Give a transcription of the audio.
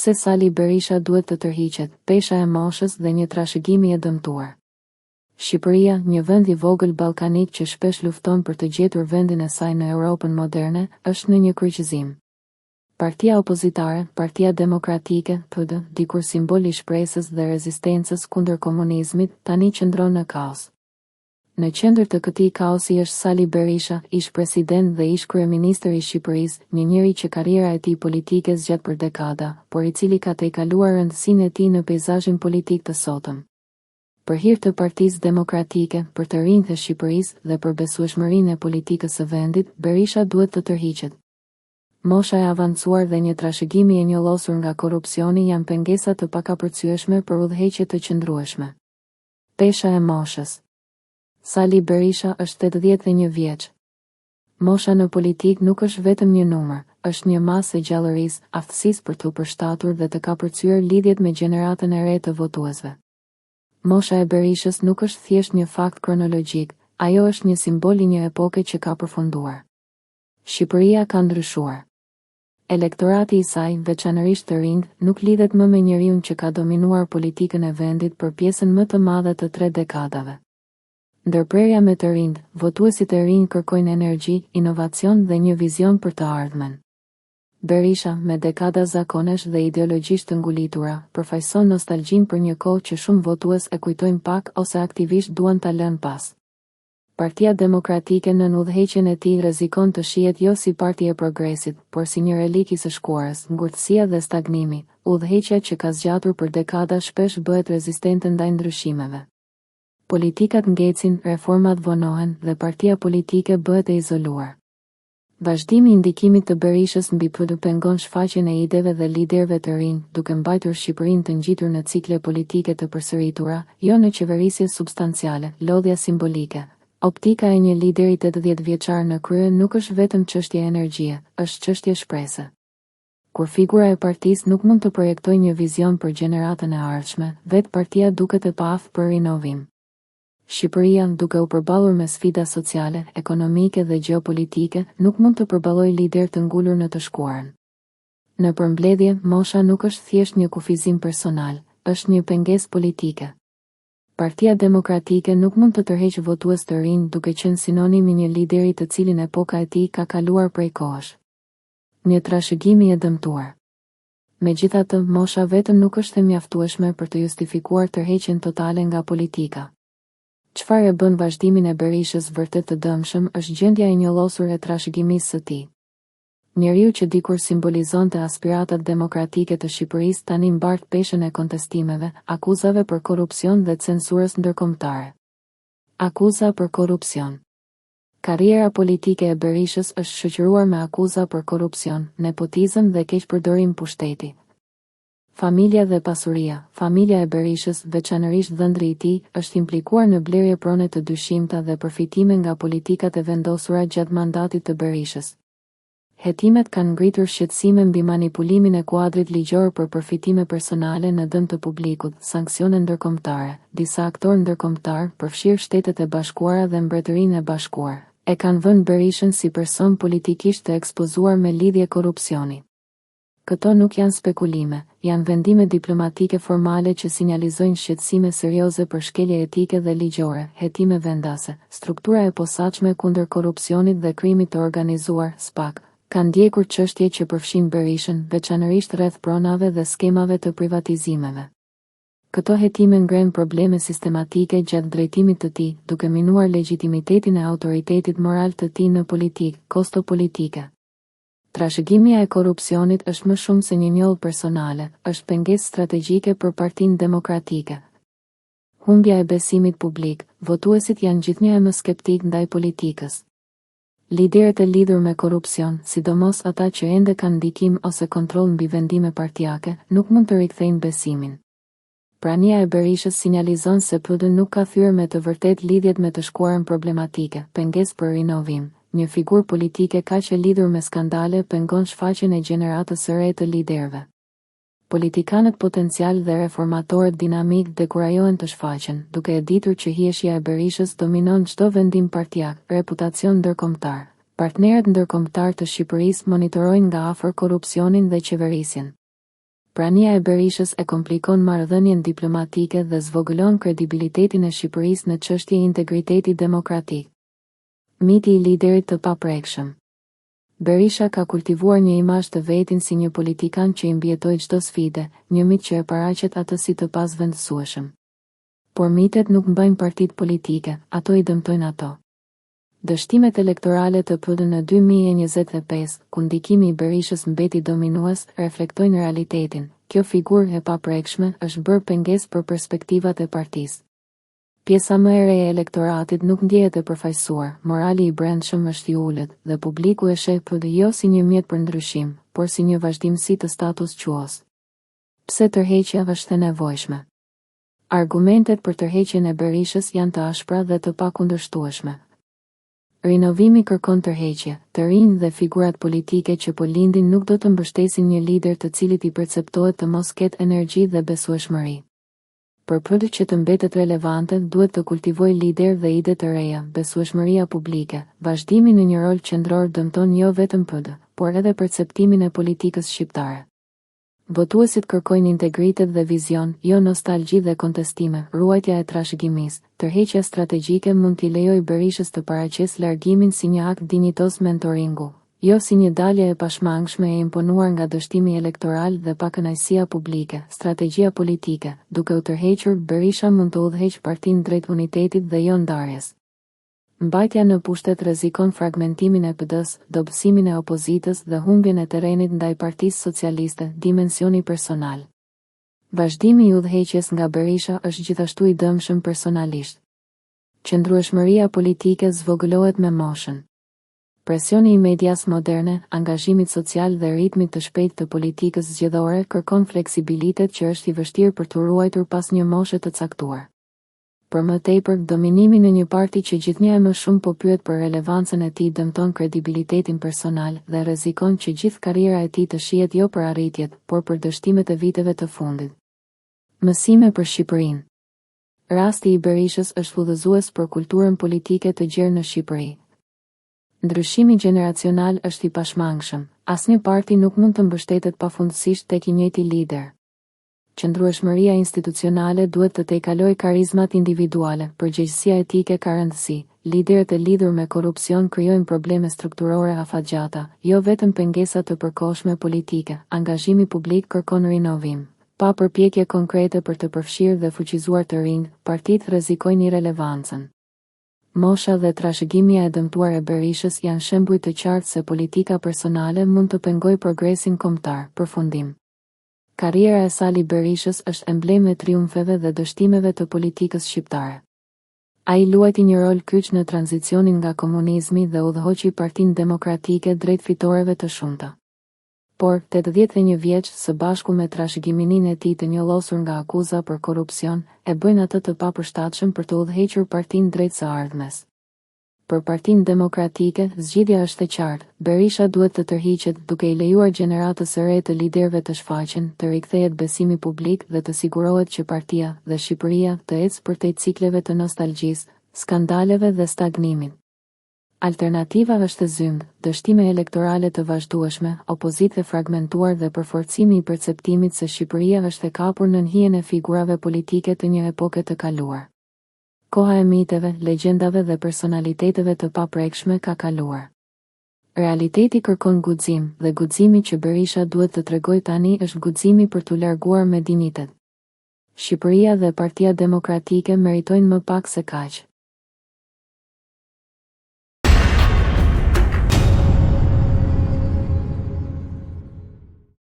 Pse Sali Berisha duhet të tërhiqet, pesha e moshës dhe një trashëgimi e dëmtuar. Shqipëria, një vend i vogël ballkanik që shpesh lufton për të gjetur vendin e saj në Europën moderne, është në një kryqëzim. Partia opozitare, Partia Demokratike, PD, dikur simbol i shpresës dhe rezistencës kundër komunizmit, tani qëndron në kaos. Në qendër të këtij kaosi është Sali Berisha, ish-president dhe ish-kryeministër i Shqipërisë, një njeri që karriera e tij politike zgjat për dekada, por i cili ka tejkaluar rëndësinë e tij në peizazhin politik të sotëm. Për hir të Partisë Demokratike, për të rinjtë e Shqipërisë dhe për besueshmërinë e politikës së vendit, Berisha duhet të tërhiqet. Mosha e avancuar dhe një trashëgimi e njollosur nga korrupsioni janë pengesa të pakapërcyeshme për udhëheqje të qëndrueshme. Pesha e moshës. Sali Berisha është 81 vjeç. Mosha në politikë nuk është vetëm një numër, është një masë e gjallërisë, aftësisë për t'u përshtatur dhe të kapërcyer lidhjet me gjeneratën e re të votuesve. Mosha e Berishës nuk është thjesht një fakt kronologjik, ajo është një simbol i një epoke që ka përfunduar. Shqipëria ka ndryshuar. Elektorati i saj, veçanërisht të rinjtë, nuk lidhet më me njeriun që ka dominuar politikën e vendit për pjesën më të madhe të tre dekadave. Ndërprerja me të rinjtë, votuesit e rinj kërkojnë energji, inovacion dhe një vizion për të ardhmen. Berisha, me dekada zakonesh dhe ideologjish të ngulitura, përfaqëson nostalgjinë për një kohë që shumë votues e kujtojnë pak ose aktivisht duan ta lënë pas. Partia Demokratike nën udhëheqjen e tij rrezikon të shihet jo si parti e progresit, por si një relik i së shkuarës, ngurtësia dhe stagnimi. Udhëheqja që ka zgjatur për dekada shpesh bëhet rezistente ndaj ndryshimeve. Politikat ngecin, reformat vonohen dhe partia politike bëhet e izoluar. Vazhdimi i ndikimit të Berishës mbi PD pengon shfaqjen e ideve dhe liderëve të rinj, duke mbajtur Shqipërinë të ngjitur në cikle politike të përsëritura, jo në qeverisje substanciale, lodhja simbolike. Optika e një lideri 80 vjeçar në krye nuk është vetëm çështje energjie, është çështje shprese. Kur figura e partisë nuk mund të projektojë një vizion për gjeneratën e ardhshme, vetë partia duket e paaftë për rinovim. Shqipëria, duke u përballur me sfida sociale, ekonomike dhe gjeopolitike, nuk mund të përballojë liderë të ngulur në të shkuarën. Në përmbledhje, mosha nuk është thjesht një kufizim personal, është një pengesë politike. Partia Demokratike nuk mund të tërheqë votues të rinj duke qenë sinonim i një lideri të cilin epoka e tij ka kaluar prej kohësh. Një trashëgimi e dëmtuar. Megjithatë, mosha vetëm nuk është e mjaftueshme për të justifikuar tërheqjen totale nga politika. Çfarë e bën vazhdimin e Berishës vërtet të dëmshëm është gjendja e njollosur e trashëgimisë së tij. Njeriu që dikur simbolizonte aspiratat demokratike të Shqipërisë tani mbart peshën e kontestimeve, akuzave për korrupsion dhe censurës ndërkombëtare. Akuza për korrupsion. Karriera politike e Berishës është shoqëruar me akuza për korrupsion, nepotizëm dhe keqpërdorim pushteti. Familja dhe pasuria, Familja e Berishës, veçanërisht dhëndri i tij, është implikuar në blerje prone të dyshimta dhe përfitime nga politikat e vendosura gjatë mandatit të Berishës. Hetimet kanë ngritur shqetësime mbi manipulimin e kuadrit ligjor për përfitime personale në dëm të publikut, sanksione ndërkombëtare, disa aktorë ndërkombëtarë, përfshirë Shtetet e Bashkuara dhe Mbretërinë e Bashkuar, e kanë vënë Berishën si person politikisht të ekspozuar me lidhje korrupsioni. Këto nuk janë spekulime, janë vendime diplomatike formale që sinjalizojnë shqetësime serioze për shkelje etike dhe ligjore, hetime vendase. Struktura e posaçme kundër korrupsionit dhe krimit të organizuar, SPAK, ka ndjekur çështje që përfshijnë Berishën, veçanërisht rreth pronave dhe skemave të privatizimeve. Këto hetime ngrenë probleme sistematike gjatë drejtimit të tij, duke minuar legjitimitetin e autoritetit moral të tij në politikë, kosto politike. Trashëgimia e korrupsionit është më shumë se një njollë personale, është pengesë strategjike për Partinë Demokratike. Humbja e besimit publik, votuesit janë gjithnjë e më skeptikë ndaj politikës. Liderët e lidhur me korrupsion, sidomos ata që ende kanë ndikim ose kontroll mbi vendime partiake, nuk mund të rikthejnë besimin. Prania e Berishës sinjalizon se PD nuk ka thyer me të vërtetë lidhjet me të shkuarën problematike, pengesë për rinovim. Një figurë politike kaq e lidhur me skandale pengon shfaqjen e gjeneratës së re të liderëve. Politikanët potencialë dhe reformatorët dinamikë dekurajohen të shfaqen, duke e ditur që hijeshia e Berishës dominon çdo vendim partiak, reputacion ndërkombëtar. Partnerët ndërkombëtarë të Shqipërisë monitorojnë nga afër korrupsionin dhe qeverisjen. Prania e Berishës e komplikon marrëdhënien diplomatike dhe zvogëlon kredibilitetin e Shqipërisë në çështje integriteti demokratik. Miti i liderit të paprekshëm. Berisha ka kultivuar një imazh të vetin si një politikan që i mbijetoi çdo sfide, një mit që e paraqet atë si të pazëvendësueshëm. Por mitet nuk mbajnë partitë politike, ato i dëmtojnë ato. Dështimet elektorale të PD në 2025, ku ndikimi i Berishës mbeti dominues, reflektojnë realitetin, kjo figurë e paprekshme është bërë pengesë për perspektivat e partisë. Pjesa më e re e elektoratit nuk ndjehet e përfaqësuar, morali i brendshëm është i ulët, dhe publiku e sheh PD jo si një mjet për ndryshim, por si një vazhdimësi të status quo-s. Pse tërheqja është e nevojshme? Argumentet për tërheqjen e Berishës janë të ashpra dhe të pakundërshtueshme. Rinovimi kërkon tërheqje, të rinjtë dhe figurat politike që po lindin nuk do të mbështesin një lider të cilit i perceptohet të mos ketë energji dhe besueshmëri. Për PD që të mbetet relevante, duhet të kultivojë liderë dhe ide të reja, besueshmëria publike, vazhdimi në një rol qendror dëmton jo vetëm PD, por edhe perceptimin e politikës shqiptare. Votuesit kërkojnë integritet dhe vizion, jo nostalgji dhe kontestime, ruajtja e trashëgimisë, tërheqja strategjike mund t'i lejojë Berishës të paraqesë largimin si një akt dinjitoz mentoringu, jo si një dalje e pashmangshme e imponuar nga dështimi elektoral dhe pakënaqësia publike, strategjia politike, duke u tërhequr, Berisha mund të udhëheqë partinë drejt unitetit dhe jo ndarjes. Mbajtja në pushtet rrezikon fragmentimin e PD-së, dobësimin e opozitës dhe humbjen e terrenit ndaj Partisë Socialiste, dimensioni personal. Vazhdimi i udhëheqjes nga Berisha është gjithashtu i dëmshëm personalisht. Qëndrueshmëria politike zvogëlohet me moshën. Presioni i medias moderne, angazhimit social dhe ritmit të shpejtë të politikës zgjedhore kërkon fleksibilitet që është i vështirë për t'u ruajtur pas një moshe të caktuar. Për më tepër, dominimi në një parti që gjithnjë e më shumë po pyet për relevancën e tij dëmton kredibilitetin personal dhe rrezikon që gjithë karriera e tij të shihet jo për arritjet, por për dështimet e viteve të fundit. Mësime për Shqipërinë Rasti i Berishës është udhëzues për kulturën politike të gjerë në Shqipëri. Ndryshimi gjeneracional është i pashmangshëm. Asnjë parti nuk mund të mbështetet pafundësisht tek i njëjti lider. Qëndrueshmëria institucionale duhet të tejkalojë karizmat individuale, përgjegjësia etike ka rëndësi, liderët e lidhur me korrupsion krijojnë probleme strukturore afatgjata, jo vetëm pengesa të përkohshme politike, angazhimi publik kërkon rinovim. Pa përpjekje konkrete për të përfshirë dhe fuqizuar të rinjtë, partitë rrezikojnë irrelevancën. Mosha dhe trashëgimia e dëmtuar e Berishës janë shembuj të qartë se politika personale mund të pengojë progresin kombëtar. Përfundim. Karriera e Sali Berishës është emblemë e triumfeve dhe dështimeve të politikës shqiptare. Ai luajti një rol kyç në tranzicionin nga komunizmi dhe udhëhoqi Partinë Demokratike drejt fitoreve të shumta. Por, 81 vjeç, së bashku me trashëgimininë e tij të njollosur nga akuza për korrupsion, e bëjnë atë të papërshtatshëm për të udhëhequr partinë drejt së ardhmes. Për Partinë Demokratike, zgjidhja është e qartë, Berisha duhet të tërhiqet, duke i lejuar gjeneratës së re të liderëve të shfaqen, të rikthehet besimi publik dhe të sigurohet që partia, dhe Shqipëria, të ecë përtej cikleve të nostalgjisë, skandaleve dhe stagnimit. Alternativa është e zymtë, dështime elektorale të vazhdueshme, opozitë e fragmentuar dhe përforcimi i perceptimit se Shqipëria është e kapur nën hijen e figurave politike të një epoke të kaluar. Koha e miteve, legjendave dhe personaliteteve të paprekshme ka kaluar. Realiteti kërkon guxim, dhe guximi që Berisha duhet të tregojë tani është guximi për t'u larguar me dinjitet. Shqipëria dhe Partia Demokratike meritojnë më pak se kaq.